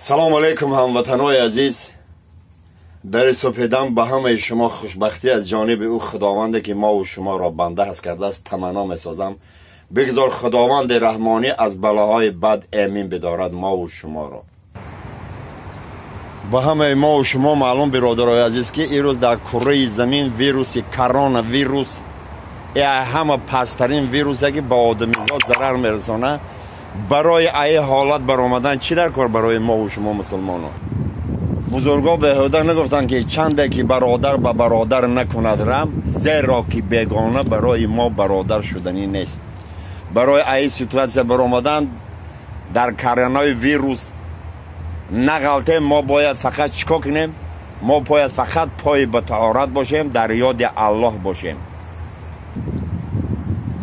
Салом алейкум, ҳамватанои азиз. Дар супедам ба ҳамаи шумо хушбахтӣ аз ҷониби ӯ худованде ки мову шуморо банда ҳаст кардааст таманно месозам. Бигзор худованди раҳмонӣ аз балоҳои бад эмин бидорад мову шуморо. Ба ҳамаи мову шумо маълум, биродарои азиз, ки имрӯз дар кураи замин вируси коронавирус ҳама пасттарин вирусе ки ба одамизод зарар мерасонад. Барои ай ҳолат баромадан чӣ дар кор барои мову шумо мусулмонон? Бузургҳо беҳуда нагуфтанд, ки чанде ки бародар ба бародар накунад рам, зеро ки бегона барои мо бародар шуданӣ нест. Барои ай ситуатсия баромадан дар коронаи вирус нағалтем, мо бояд фақат чӣ кор кунем? Мо бояд фақат пои ба таҳорат бошем, дар ёди Аллоҳ бошем.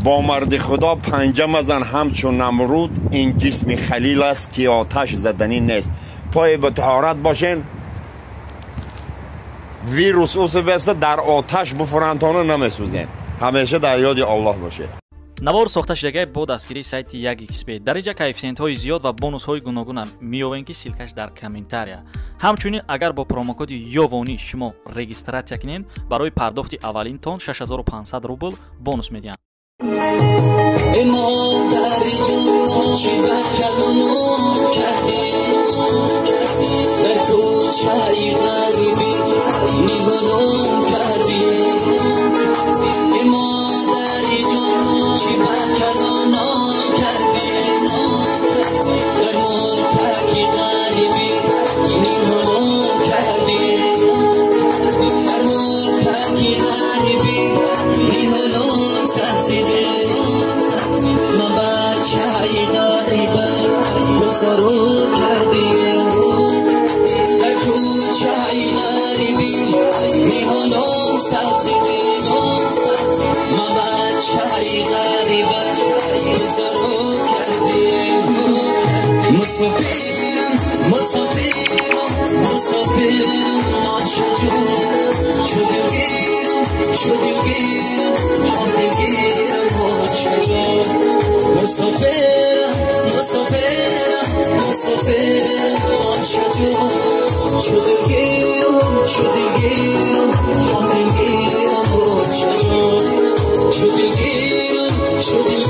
Бо марди худо панҷа мазан ҳамчун Намруд, ин ҷисми халил аст ки оташ заданӣ нест. Пои ба таҳорат бошен, вирус усубеста дар оташ буфурантона намесӯзем. Ҳамеша дар ёди Аллоҳ бошед. Навор сохта шудагай бо дастгирии сайти 1xb. Дар инҷа коэффисиентҳои зиёд ва бонусҳои гуногуна меёвем, ки ссылка ш дар комментария. Ҳамчунин агар бо промокоди ёвонӣ шумо регистрация кунед, барои пардохти аввалинтон 6500 рубл бонус медиҳанд. Эй модари ҷон, чӣ ба калоном кардӣ? Дар кӯчаи ғарибӣ ниҳолом кардӣ. Эй модари ҷон, чӣ ба калоном кардӣ? Дар мулки ғарибӣ ниҳолом кардӣ. Дар мулки ғарибӣ ниҳолом сабзиде. Ман бачаи ғарибам, гузору кардӣ. Дар кӯчаи ғарибӣ ниҳолом сабзиде. Ман бачаи ғарибам, гузору кардӣ. Мусофирам, мусофирам, мусофирам, очаҷон. Чу дилгирам, чу дилгирам, ҳо дилгирам, очаҷон. Мусофирам, мусофирам, мусофирам, очаҷон. Чу дилгирам, чу дилгирам, ҳо дилгирам, очаҷон. Чу дилгирам, чу дилгирам.